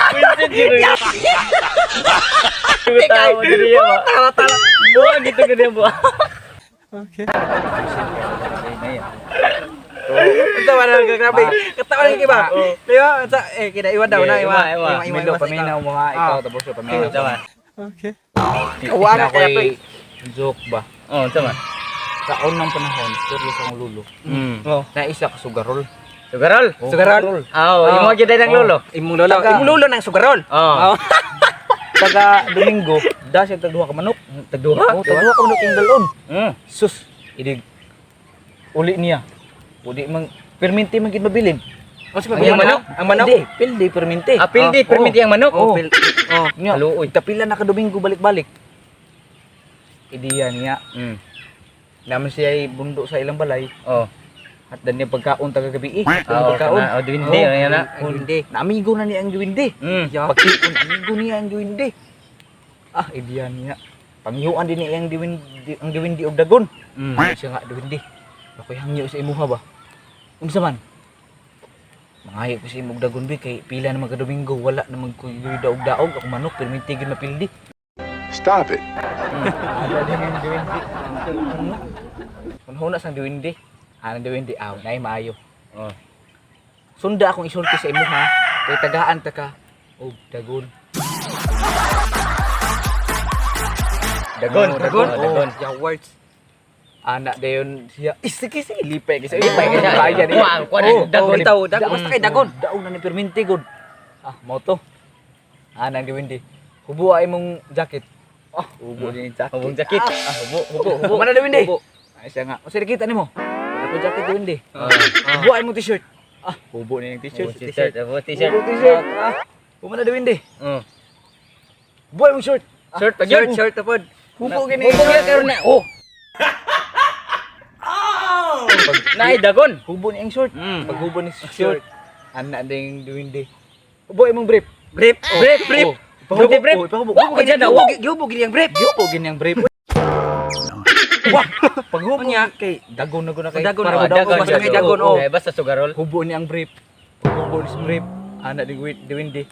Vincent yun. Tawa diri ba. Tara tara. Buwa gitu gede buwa. Unsa man ang grabe. Katawa lagi ba? Di ba? Unsa eh kina iwan daw na iwa. Iwa, iwa. Milo, paminaw mo ha. Ikaw, tapos yung paminaw. Tama. Kawa na kaya to. Joke ba? Oh, tama. Sa unang panahon, storya sa akong lulo. Oh. Na isa ka sugarol. Sugarol. Oh, Sugarol. Oh, imo gyud ang lolo. Imong lolo. Imong lolo nang sugarol. Oh. Oh. Taga Domingo, da siya tagduha ka manok. Tagduha. Oh, tagduha ka manok yung dalon. Sus, idig uli niya. Uli mang perminti man gid mabilin. Unsa Ang manok? Ang manok. Hindi, pildi perminti. Ah, pildi, Oh, perminti ang manok. Oh. Oh. Nya, Kaluoy. tapila na ka Domingo balik-balik. Ideya niya. Naman siya ay bundo sa ilang balay Oh. at dan niya pagkaon taga gabi eh. Oh, Pagkaon. kana, oh, duwinde, Oh. ano yan na. Ang hindi. Naamigo na niya ang duwinde. Ya. Pagkion, amigo niya ang duwinde. Ah, ideya niya. Pangyuan din niya ang duwinde, ang duwinde og dagon. Ano siya nga duwinde. Ako'y hangyo sa imuha ba? Unsa man? Mangayo ko sa imong dagon bi kay pila naman ka Domingo wala naman ko daog daog ako manok pero minti gyud mapildi. Stop it. Ala din ang duwinde. Kun huna sang duwinde. Ana duwinde aw nay maayo. Oh. Sunda akong isulti sa imuha kay tagaan ta ka og dagon. Dagon, Oh, dagon. Oh, dagon. Ya words. Ana dayon siya. Eh, sige sige lipay kasi. Lipay kasi. Kaya niya. Kuha, kuha na, Oh, dagon. Bitaw, dagon. Basta kay dagon. Daog na ni perminti gud. Ah, mo to. Ana ang duwinde. Hubo ay imong jacket. Ah, hubo din yung jacket. Hubong jacket. Ah, hubo, hubo, hubo. Mana duwinde? Hubo. Ay siya nga. O sige kita nimo. Wala ko jacket duwinde. Oh. Hubo ay imong t-shirt. Ah, hubo ni yung t-shirt. Hubong t-shirt, hubong t-shirt. Hubo t-shirt. Ah, hubo na duwinde. Oh. Hubo ay imong shirt. Shirt pag Shirt, yun. shirt tapod. Hubo gini. Hubong yan karon na. Oh. Naay dagon. Hubo ni ang short. Mm. Pag hubo ni short. Ana ding duwinde. Hubo imong brief. Brief. Brief, brief. Oh, ipahubo, Buti brief. Oh, ipahubo. Wa ko dyan na, wa. Gihubo gini ang brief. Gihubo gini ang brief. Wah, paghubo Unya. kay dagon na gud na kay. Dagon para na, dagon, basta kay dagon, oh. Eh, basta sugarol. Hubo ni ang brief. Paghubo ni sa brief. Ana ding duwinde.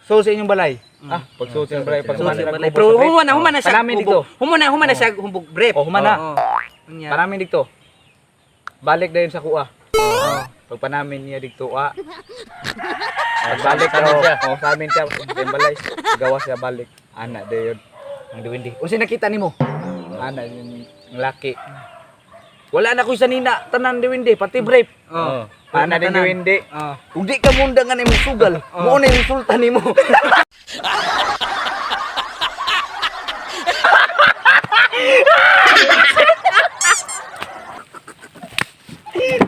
So sa inyong balay. Ah, pag sa inyong balay, pag Suot human sa na balay. hubo Pero sa brief. humana siya. Panamin dito. Humana siya humbog brief. Oh, humana. Oo. Unya. Panamin dito. Balik dayon sa kuha. Pag panamin niya dito, ah. Pagbalik Sa amin oh, siya. Oh, sa amin siya. Sa balay. Gawa siya balik. Ana dayon. Ang duwende. Unsa nakita nimo? Ana yung laki. Wala na ko sa nina tanan duwende pati brief. Oh. Ana din Tanan. duwende. Oh. Kung di ka munda nga nimong sugal, mao na yung resulta nimo.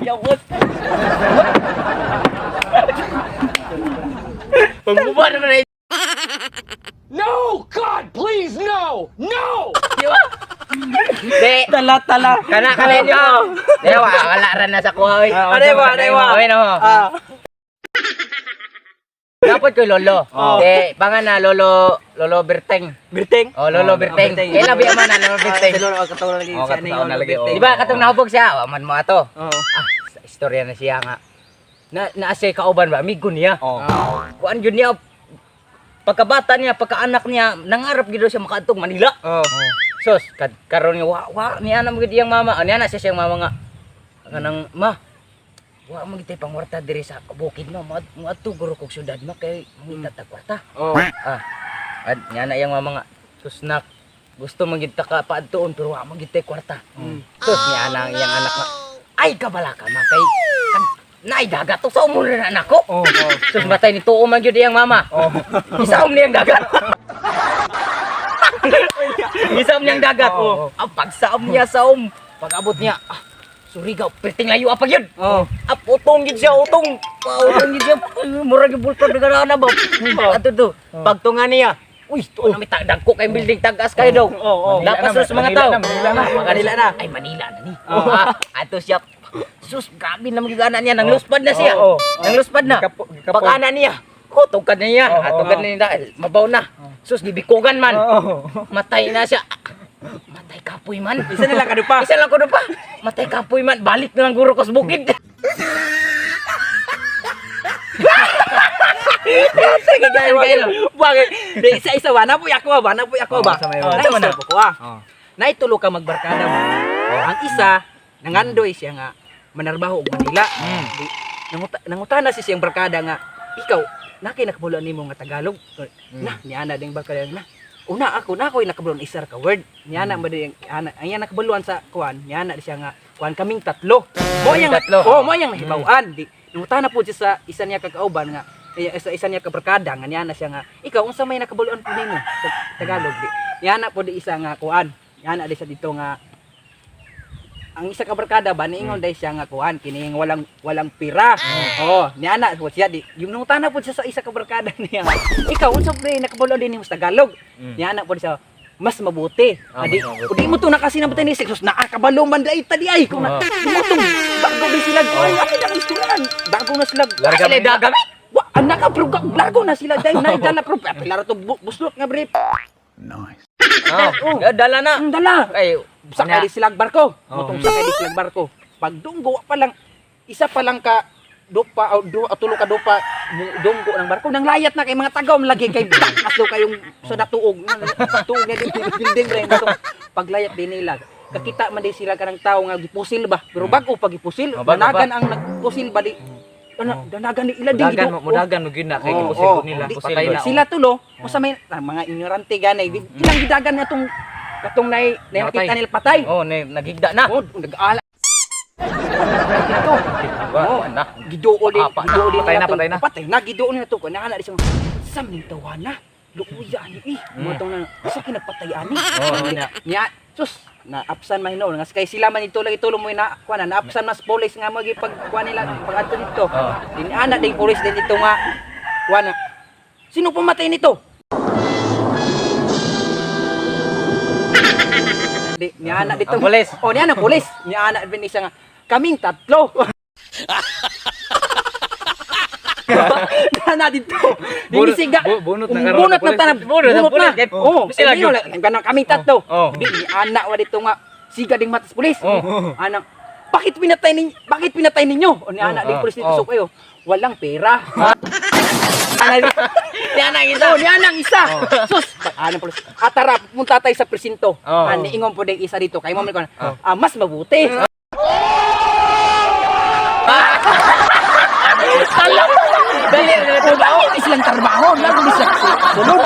Yawot. Pagbuba naman ay. No! God, please, no! No! Di ba? Di. Tala tala. Kana kana nyo. Di wa wala ra na sa kuha oy. Ano ba? Ano ba? Okay na mo. Ah. Dapat ko lolo. Di pangan na lolo Lolo Berteng. Berteng. Oh, Lolo Berteng. Berteng. Kailan ba man na Lolo Berteng? Sa lolo katawa lagi Oh, siya katawa na lagi, oh. Di ba katong nahubog siya, wa man mo ato. Oo. Ah, sa istorya na siya nga. Na naa siya kauban ba amigo niya. Oh. Kuan gyud niya pagkabata niya, pagkaanak niya, nangarap gyud daw siya makaadtog Manila. Oh. Sos, kad karon nga wa wa niya na gyud iyang mama. Ah, niya na siya siyang mama nga. Kanang ma. Wa mo gid pangwarta diri sa bukid no. Moadto guro kog syudad ma kay mangita ta kwarta. Oh. Ah. Ad niya na iyang mama nga. Sus nak, gusto man gid ta ka paadtuon pero wa man gid tay kwarta. Sus niya na ang iyang anak nga. Ay kabala ka ma kay kan naay dagat to sa umon na anak ko. Oh. Sus matay ni tuo man gyud iyang mama. Oh. Isaom niyang dagat. Isaom niyang dagat. Oo. Ang pagsaom niya saom. Pag-abot niya, ah, Surigao, perting layo apa gyud. Oh. Ah, utong gyud siya, utong. Utong gyud siya. Ay, murag yung bulto na ba. Ato to. Pagtunga niya. Uy, tuon na may dagko kay building tagas kayo daw. Oo, oo. Lapas Manila sa mga na, tao. Manila na, Manila na. Ay, Manila na ni. Ah, ato siya. Sus, grabe na magigana niya. Nang luspad na siya. Oo, oo. Nang luspad na. Gikapoy. Pag-ana niya. Ko, tugkad na niya. Oo, Atugad na niya. Mabaw na. Sus, gibikugan man. Oo. Matay na siya. Matay kapoy man. Isa na lang kado pa. Isa lang ko na pa. Matay kapoy man. Balik na lang guro ko sa bukid. Sige kayo. Bakit? Di isa-isa ba? Napuy ako ba? Napuy ako ba? Oh, sa may- Oh, Sama na. naistorbo ko ah. Oh. Naitulo ka magbarkada mo. Ang isa, nangandoy siya nga manarbaho og Manila. Di, nangutana si siyang barkada nga, ikaw, nakay nakabulan nimo nga Tagalog. Na, niana ding barkada na. Una ako, na ako'y nakabulan isa ra ka word. Niana ba din ana, ang iya nakabaluan sa kuan, niana di siya nga kuan kaming tatlo. Mo Kaming yang tatlo. Oh, mo yang nahibaw-an. Di nangutana po siya sa isa niya ka kauban nga eh, sa isa niya ka barkada nga niana siya nga ikaw unsa may nakabaluan po nimo sa Tagalog di. Niana po di isa nga kuan. Niana di siya dito nga ang isa ka barkada ba niingon dai siya nga kuan kini nga walang walang pira. Oh, niana po siya di. Yung nangutana po siya sa isa ka barkada niya. Ikaw unsa pre nakabalo din nimo sa Tagalog? Niana po siya mas mabuti. Ah, Adi, mas mabuti. di mo to nakasinabot ni Sus nakakabalo man dai tadi ay kung na tumutong bago di sila ay ako na istoryan. Bago na sila. Larga sila dagamit. Wa anak ka bro, largo na sila dai na dala bro. Pilara to buslot nga bre. Oh, dala na. Ang dala. Ay, Sakay di sila ang barko. Oh. Mutong sakay di sila ang barko. Pagdunggo pa lang isa pa lang ka dupa o du, o tulo ka dupa dunggo ng barko nang layat na kay mga tagaw lagi kay bakas daw kayong sa datuog tuog na din building bre mutong paglayat din nila kakita man din sila kanang tao nga gipusil ba pero bag-o pag gipusil Oh, bago danagan ang nagpusil ba di ano danagan ni ila din Mudagan gidu- mo, mudagan mo gyud na kay Oo, gipusil oo. nila. Di- Patay na. sila tulo usa may mga ignorante ganay ilang gidagan na tong katong nay Napatay. nakita nila patay. Oh, nagigda na. Oh, nag-ala. Ito. Oh, na. Giduol din, Apa na. giduol din Patay nila na, to. patay na. Patay na, giduol nila to. Kung nakala siya, sam ning tawana. Luuya ani eh. Mo tong na, sa kinagpatay ani. Oo, na. Nya, sus, na apsan man hinuon nga kay sila man ito lagi tulo mo na kuan na naapsan mas police nga mo gipag kuan nila pag adto dito. Oo. Din ana ding police din dito nga kuan na. Sino pumatay nito? Di, niya dito. Ang pulis. Oh, niya ang pulis. Niya ana din siya nga kaming tatlo. Niya dito. Bunot- Dinisiga. bunot na karon Bunot ang na pulis. tanang. Bunot na Bunot na. pulis. Kahit Oh, sila sila gyud. yun. Kaming tatlo. Oh. Di ni ana wa dito nga siga ding matas pulis. Oh. Anang bakit pinatay ninyo? Bakit pinatay ninyo? O ni ana ding Oh, pulis dito oh. so kayo. Walang pera. Ana Niya na isa. Oh, niya nang isa. Sus, ano pulis. Atara, pupunta tayo sa presinto. Oh. Ah, niingon po ding isa dito. Kay mo man ko. Ah, mas mabuti. Dali na Oh, bago di silang trabaho, lago di sila sulod.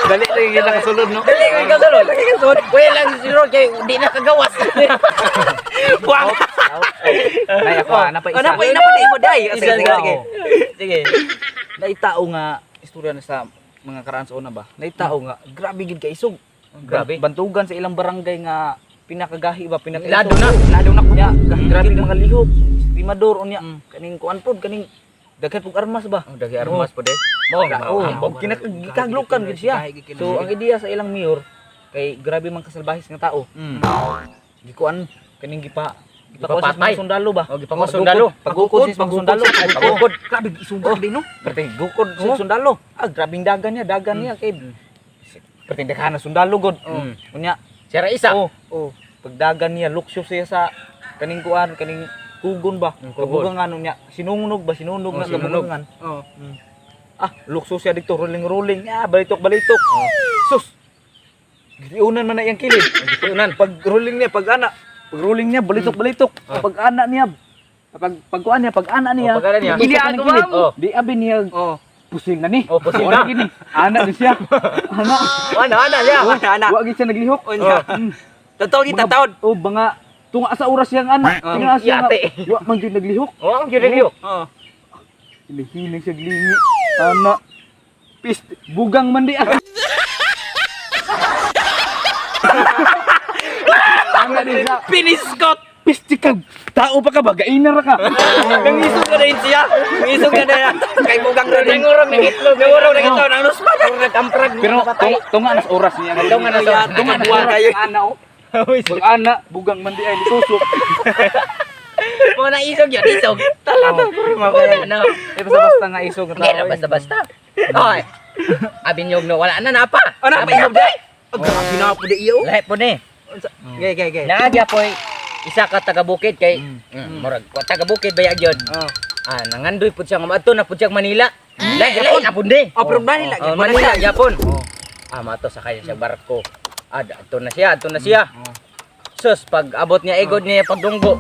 Dali lagi kita kasulod no. Dali ko ikasulod. Kuya lang si Ron kay di na kagawas. Wag. Nay ako ah, napa isa. Oh, napa napa di mo day. Sige, Isa sige, na. sige. Sige. Naitao nga istorya na sa mga karaan sa una ba. Naitao nga grabe gid ka isog. Grabe. Bantugan sa ilang barangay nga pinakagahi ba pinakaisog. Lado na. Lado na ko. Nya, grabe mga lihok. Stimador unya kaning kuan pod kaning daghan pug armas ba. Oh, dagi armas po de. Mo, Oh, ambog. kinakaglukan gid siya. So ang ideya sa ilang mayor kay grabe man kasalbahis nga tao. Gikuan kaning gipa gipakuan sa Gipapatay. mga sundalo ba? Oh, gipango sundalo. Pagukod sa mga sundalo. Pagukod. Grabe isugod din no. Perti gukod sa sundalo. Ah, grabing dagan niya, dagan niya kay perti daghan na sundalo god. Unya, Sira isa. oh, oh, pagdagan niya luksyo siya sa kaning kuan, kaning kugon ba? Mm, kugon. Kabugangan unya, sinunog ba sinunog Oh, na sinunog. kabugangan. Oh. Ah, lukso siya dito, rolling rolling. Ah, balitok balitok. Sus. Gitiunan man na iyang kilid. Gitiunan. Pag rolling niya, pag ana, pag rolling niya, balitok balitok. Pag ana niya, pag pagkuan niya, pag ana niya. Oh, pag ana niya. Dili Dili ako kilid. Oh. Di abi niya Oh. pusil na ni. Oh, pusil na. Wala gini. Ana ni siya. Ana. Ano, ano siya? Ana, ana. Wa gid siya naglihok. Unya. Totoo kita Mga- taon. Oh, mga tunga sa oras siyang ana. Tunga siya. Yate. Wa man gyud naglihok. Oh, ang gyud lihok. Oh. Hinihiling siya glingi. Ana. Pist, bugang man di ah. Ana di siya. Piniskot. Pisti ka. Tao pa ka ba? Gaina ra ka. Nangisog na din siya. Nangisog na din. Kay bugang na din. Nangurong ng itlog. Nangurong ng itlog. Ang lusma na. Nagkamprag. Pero tunga nas oras niya. Tunga nas oras. Tunga nas Buwan oras. kayo. Ana oh. Pag ana, bugang man di ay nisusok. Mo na isog yun, isog. Talaga. Ano? Eh basta-basta nga isog nga Hindi tao. na basta-basta. Oy. Abi nyog no, wala na napa. Ano pa isog day? Ang grabe na po di iyo. Lahi po ni. Gay gay gay. Naagya po isa ka taga bukid kay murag ko taga bukid ba yun. Oh. Ah, nangandoy pud siya nga maadto na pud siya Manila. Lahi lahi na pud di. Oh, pero Manila, Oh, gyapon na Manila siya. gyapon. Ah, mato sakay siya barko. Ah, adto na siya, adto na siya. Sus, pag abot niya igod niya pagdunggo.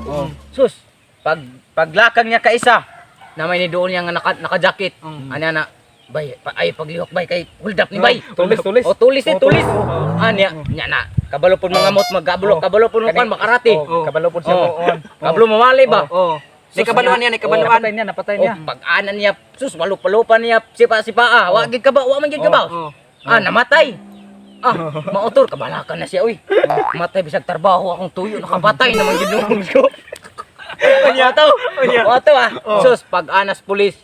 Sus, pag paglakang niya kaisa, na may ni doon niya nga naka-jacket. Ana na, bay, ay paglihok bay kay hold up ni bay. Tulis, tulis. Oh, tulis eh, Oh, tulis. tulis. Oh. Anya, nya na. Kabalo pud mga mot magkabalo, kabalo pud Kani- kan makarate. Oh, kabalo pud siya Oh. po. Oh. Kabalo mamali ba? Oh. May Sus, kabaluan niya, may kabaluan. Napatay niya, napatay niya. Oh, pag ana niya, sus, walupa-lupa niya, sipa-sipa ah. Wa gid ka ba? Wa man gid ka ba? Oh. Ah, namatay. Ah, mautor kabalakan na siya uy. Matay bisag trabaho akong tuyo nakapatay naman gid nung ko. Unya to. Unya to ah. Sus, pag anas pulis.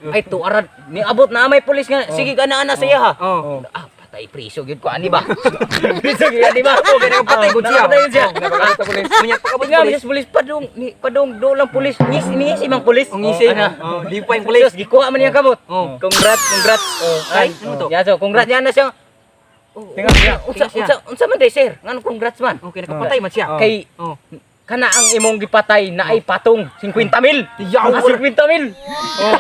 Ay tuarad niabot na may pulis nga sige ka na ana siya ha. Oh. Ah, patay priso gyud ko ani ba? Priso gyud ani ba? Oh, kaya nakapatay gud siya. Nakapatay gud siya. Napatay sa pulis. Unya pagkabot Nga, pulis. pulis pulis padung ni padung do lang pulis. Ngisi ngisi mang pulis. Ang ngisi. Ana. Oh, di pa yung pulis. Sus, gikuha man niyang kamot. Oh. Congrats, congrats. Ay, ano to? Ya, so congrats niya na siya. Oh, Tingnan siya. Unsa Tingnan siya. unsa unsa man day sir? Ngano congrats man? Okay, nakapatay man siya. Oh. Kay Oh. kana ang imong gipatay na ay patong 50 mil. Yaw! Ah, 50 mil. Oh.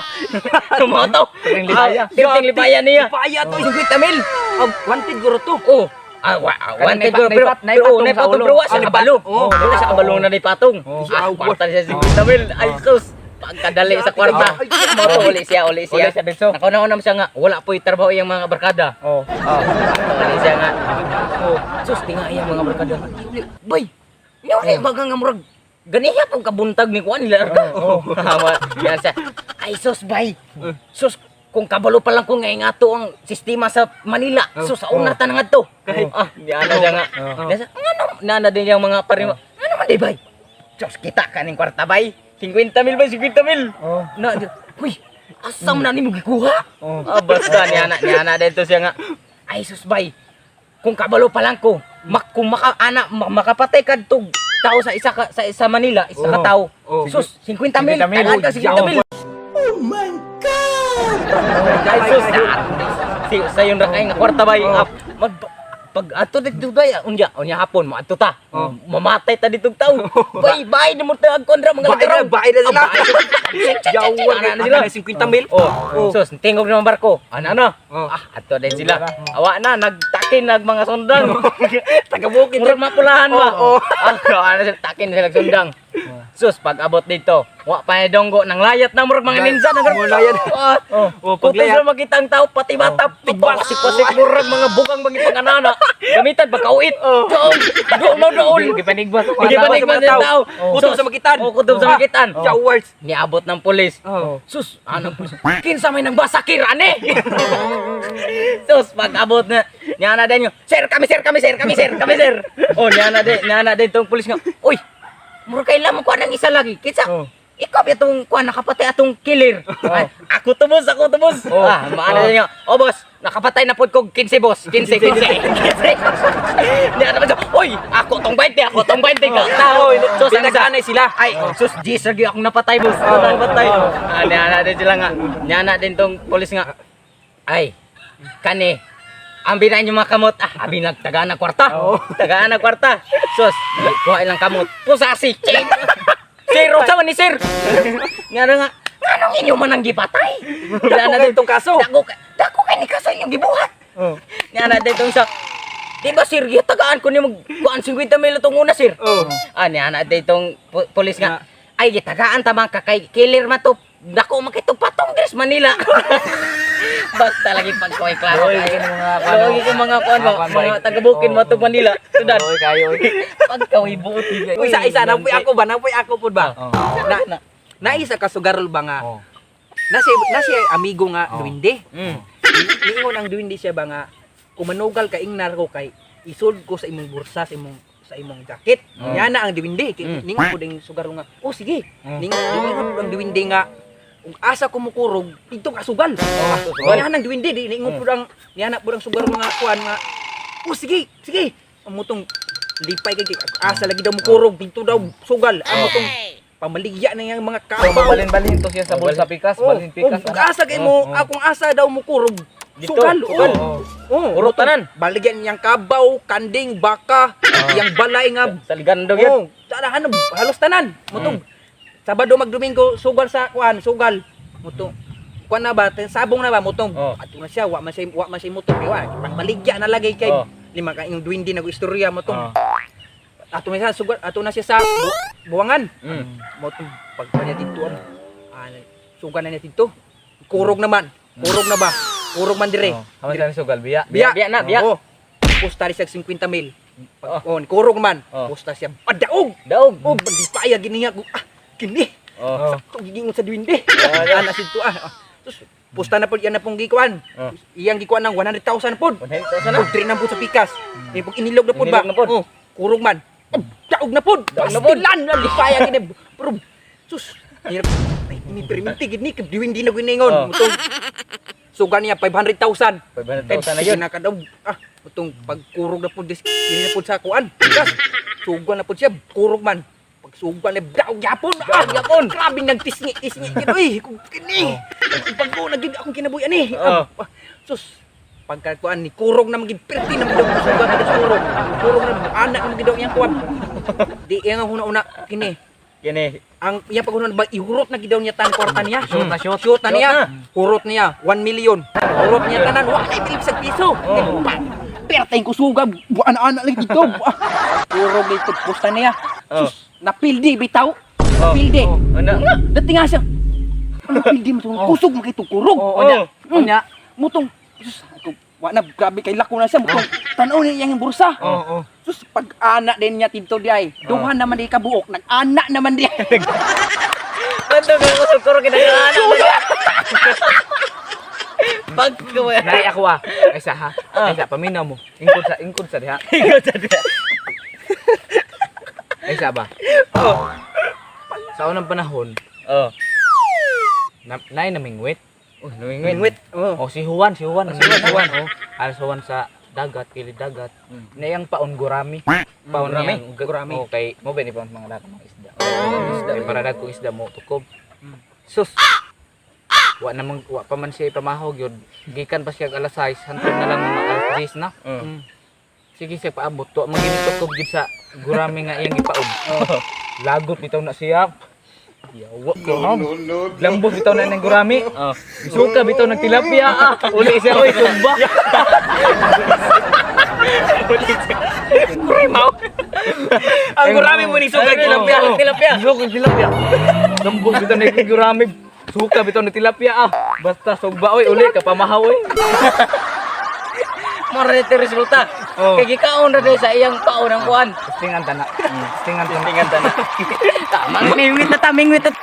Tumoto. Pirting libaya. Ah, Pirting libaya niya. Paya to. 50 mil. Oh, wanted guro to. Oh. Ah, wa, ah, Kanang wanted ko pero naipatong pero sa naipatong ulo. pero wa siya Ah, kabalo. oh. Wala siya kabalo na naipatong. Oh. Ah, kwarta siya 50 mil. Ay sus. Pagkadali sa kwarta. Ay, Moto uli siya, uli siya. Uli siya dito. Nakauna-una siya nga wala po'y trabaho iyang mga barkada. Oh. Oh, uli siya nga. Oh, sus tinga iyang mga barkada. Uli, Bay. Uli baga nga murag ganiya tong kabuntag ni kuan nila ka. Oh. Yan siya. Ay sus bay. Sus kung kabalo pa lang ko nga ingato ang sistema sa Manila. Sus sa una ta na ngadto. Ah, di ana siya nga. Oh. Di siya, ngano nana din yung mga parimo. Ngano man di bay? Diyos kita kaning kwarta bay. 50 mil bay, 50 mil. Oh. Na, huy, asa man na nimo gikuha? Oh. Ah, basta niya na, niya na dito siya nga. Ay sus bay. Kung kabalo pa lang ko, kung maka, ana, makapatay kadtog tao sa isa ka, sa isa Manila, isa ka Oh. tao. Oh. Sus, 50 mil. 50 mil. Tagaan ka 50 mil. Ay sus, si sayon ra kay nga kwarta bay. Ah, mag pag ato dito bay, unya, unya hapon mo ato ta. Oh. Mamatay ta dito tao. Bay, bay na mo ta ang kontra mga Bae na, lagaraw. bae na sila. Ah, bae. Yawan, Ana na sila. ana 50 mil. Oh, Oh. sus, tingog naman barko. Ana na. Oh. Ah, ato din sila. Awa na, nagtakin nag mga sundang. Taga-bukid. Murag mapulahan ba? Oh, oh. Ah, ana sila takin sila sundang. Sus, pag abot dito, wa pa ni donggo nang layat na murag mga ninja nang Layat. Ah, Oh. Oh, Kutos paglayat. na makita ang tao, pati bata, pasik-pasik murag mga bugang mga panganana. Gamitan pagkauit. Oh. Doon, doon mo doon. Gipanigba sa Gipanigba sa sa tao. Kutob sa magitan. Oh, kutob sa magitan. Showers. Niabot ng pulis. Oh. Sus, anong pulis? Kinsa may nang basakir ane? Sus, pag abot na, niya na din yun, "Sir, kami sir, kami sir, kami sir, kami sir." Oh, niya na din tong pulis nga. Uy, mura kay lamang kuha ng isa lagi. Kinsa? Oh. Ikaw ba itong kuha nakapatay atong killer? Ay, ako to boss, ako to boss. Oh. Ah, maano oh. niya. Oh boss, nakapatay na pod kog 15 boss. 15, 15. 15. Niya naman siya, "Uy, ako tong 20, ako tong 20 ka." Tao. Sus, ang isa- Pinaganay sila. Ay, sus, G, sir, akong napatay, boss. Oh. Napatay. Ah, niya na din sila nga. Niya na din tong pulis nga. Ay, kani, ambi na inyong mga kamot. Ah, abi nagtagaan na kwarta. Tagaan na kwarta. Sus, kuha ilang kamot. Pusasi. Ching! Sir, unsa man ni sir? Nga na nga, nganong inyo man ang gipatay? Dako kay itong kaso. Dako kay ni kaso inyong gibuhat. Oh. Nga na din tong sa, di ba sir, gitagaan ko ni mag kuan 50 mil itong una sir. Oh. Ah, niya na ditong pulis nga. Ay, gitagaan tamang kakay killer man to. Dako man kitong patong dres Manila. Basta lagi pagkoy klaro Oy, kayo. mga kuan, Lagi ko mga kuan mga kuan, mga ba? taga-Bukid Oh. mo to Manila. Sudan. Oy, kayo. Oy. Pagkaw ibuot. Uy, isa isa napoy ako ba? Napoy ako pud ba? Oh. Na naisa ka sugarol ba nga? Oh. Nasi nasi amigo nga Oh. duwinde. Mm. Niingon ang duwinde siya ba nga kumanugal ka ingnar ko kay isod ko sa imong bursa sa imong jacket. Oh. Yan na ang duwinde. Mm. Ningon pud ang sugarol nga. Oh sige. Mm. Ningon pud ang duwinde nga ug asa ko mukurog dito ka sugal. Oh, sugal. Yan ang duwinde di ningon pud ang niana pud ang sugarol nga kuan nga. Oh sige, sige. Amo tong lipay kay asa lagi daw mukurog dito daw sugal. Amo tong pamaligya na yang mga So, kabaw. mabalin-balin to siya sa bulsa pikas, Oh, balin pikas. oh, asa kay mo, Oh, oh. akong asa daw mukurog. Dito, Sugal, sugal. oh. Oh, Puro tanan. Baligyan niyang kabaw, kanding, baka, iyang balay nga. Sa ligando gyud. Oh, tanahan halos tanan. Mutong Sabado mag Domingo sugal sa kuan, sugal. Muto kuan na ba, sabong na ba mutong. Oh. Ato na siya, wa man siya motor kay wa. Pangbaligya na lagay kay Oh. lima ka yung duwindi nag istorya mutong. Oh. Ato na siya sugal, ato na siya sa buwangan. Motong pagpa niya dito ah, sugal na niya dito. Kurog naman. Kurog na ba? Kurog man dire. Oh, haman sa sugal biya. Biya. Biya na, biya. Oo. Pusta rin siya 50 mil. Oh. Oh, kurog man. Oh. Pusta siya. Padaog. Daog. Oh, pagdipaya gini niya. Ah, kini. Oh. Sakto gigingon sa duwinde. Oh, Ana sidto ah. Sus, pusta na pod yan na pong gikuan. Oh. Iyang gikuan ng 100,000 pod. 100,000 na. Pod diri na pod sa pikas. Eh, pag inilog na pod ba? Inilog na pod. Oh, kurog man. Oh, daog na pod. Daog na pod. Pastilan na dipaya gini. Pero sus, hirap. Ay, ini perminti gid ni duwinde na giningon. Oh. Mutong suga niya 500,000. 500,000 na yun. Nakadaog. Ah, mutong pagkurog na pod dis diri na pod sa kuan. Pikas. Suga na pod siya, kurog man. Pagsuga na daog gyapon. Ah, gyapon. Grabe nagtisngi, tisngi gid oy. Kung kini. Bago na gid akong kinabuhi ani. Oh. Ah, sus. Pagka kuan ni kurog na magid perti na magid suga na kurog. Kurog na anak na magid iyang kuan. Di iyang una-una kini. Kini. Ang iyang paghuna ba ihurot na gid daw niya tan kwarta niya. Shoot na shoot. Shoot na niya. Shoot na. Hurot niya 1 million. Hurot niya tanan wa na bilib sa piso. Oh. Perta yung kusuga, buwan ana lang dito. Kurog dito pusta niya. Oh. Sus, napildi bitaw. Oh. Napildi. Ano? Dati nga siya. Ano pildi mo tong kusog makitong kurog. Oh. Unya. Unya, mutong sus, ako, wa na grabe kay lako na siya mutong tan-aw niya iyang bursa. Oh. Oh. Sus, pag-ana din niya tinto di ay. Duha naman di kabuok, nag-ana naman di. Kanto ka ko sugkuro kinagana. Pag kuya. Nai ako ah. Ay sa ha. Ay sa paminaw mo. Ingkod sa diha. Ikaw sa diha. Ay sa ba? Oh. Sa unang panahon, Oh. na, naay namingwit. Oh, namingwit. Wait, oh. Oh, si Juan, si Juan, si Juan, si Juan, oh. Alas Juan sa dagat, kilid dagat. Naiyang paon gurami. Paon Gurami? niyang Gurami. Oh, kay mo ba ni paon mga dagat mga isda. Isda kay para dagkong isda mo tukob. Sus. Wa namang wa pa man siya ipamahog yun. Gikan pa siya alas 6, hantod na lang mga alas 10 na. Oh. Sige siya paabot to magini tukob gid sa gurami nga iyang gipaon. Lagot bitaw na siya. Yawa ko. No, no, no. Lambot bitaw na ng gurami. Oh. Suka bitaw ng tilapia. Ah. Uli siya oy sumba. Kurimaw. Ang gurami mo ni suga tilapia. Oo. Tilapia. Suka tilapia. Lambot bitaw ng gurami. Suka bitaw ng tilapia ah. Basta sugba oy uli kapamahaw oy. Mora nito resulta. Oh. Kay gikaon ra sa iyang paon ang kuan. Testingan tana. Testingan tana. Tingnan ta na. Tama, mingwit na ta, mingwit na.